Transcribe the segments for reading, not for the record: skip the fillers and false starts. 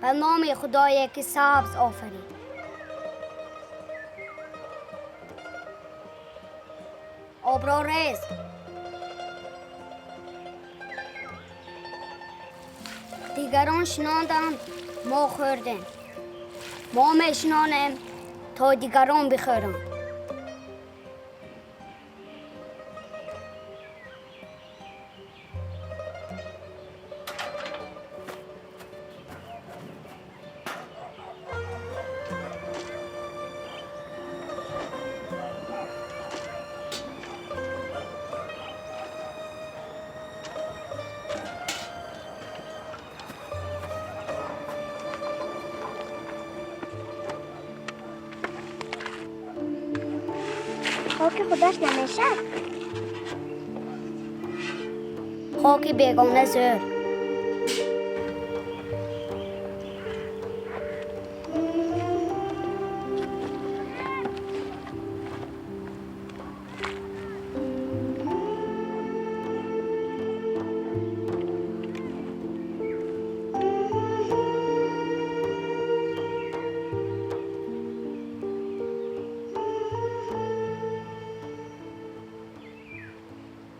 به نام خدایی که سبز آفرید. آب را ریز. دیگران شناندند، ما خوردیم. ما میشنانیم تا دیگران بخورند. خاک خودش نمیشه. خاک بیگانه زور.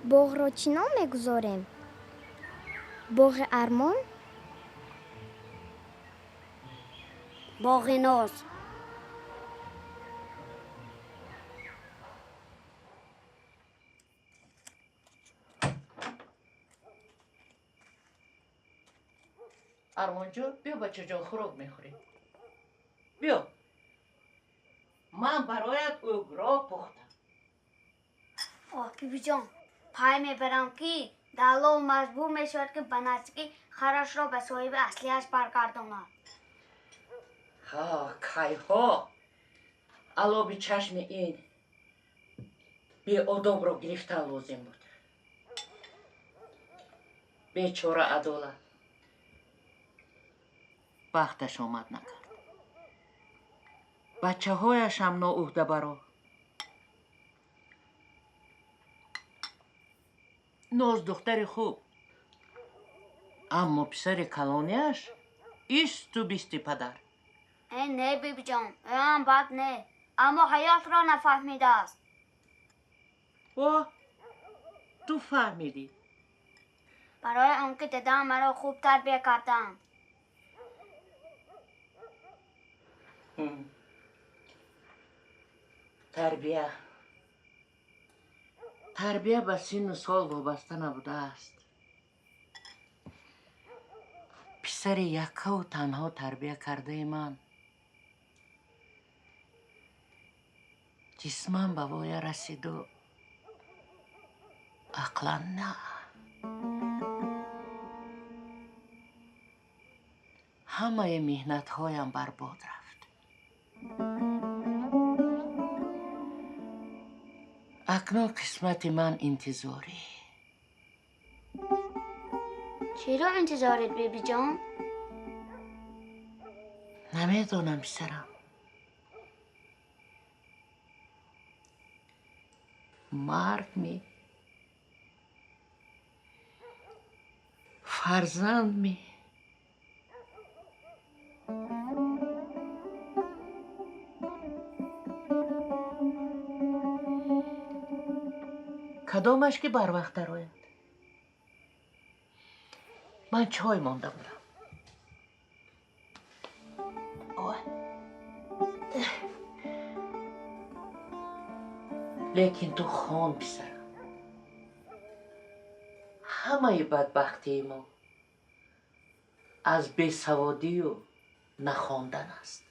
باغ را چی نام میگذاریم؟ باغ ارمان؟ باغ ناز. ارمان جان بیا بچه جان خوراک میخوریم. بیا من برایت اوگرا پختم. آه بیبی جان پای میبرم که دلال مجبور میشود که به نزدیکی خرش را به صاحب اصلیش برگرداند. ها کیها علاوه چشم این بی‌ادب را گرفتن لازم بود. بیچاره عدالت وقتش آمد نکرد. بچه هایش هم ناعهده برا. ناز دختر خوب، اما پسر کلانیش ایست و بیستی پدر. ای نه بیبی جان، ای هم بد نه، اما حیات را نفهمیده است. واه تو فهمیدی؟ برای آنکه ددم مرا خوب تربیه کردم. تربیه تربیه به سن و سال وابسته نبوده است. پسر یکه و تنها تربیه کرده من جسما به وایه رسید و عقلا نه. همه محنت هایم برباد رفت. اکنون قسمت من انتظاری. چرا انتظارت بیبی جان؟ نمیدونم پسرم. مرگ می، فرزند می، کدامش که بر وقت درآید. من چای مانده بودم. Лекин ту хон, писарам. Ҳамаи бадбахтии мо аз бесаводию нахондан аст.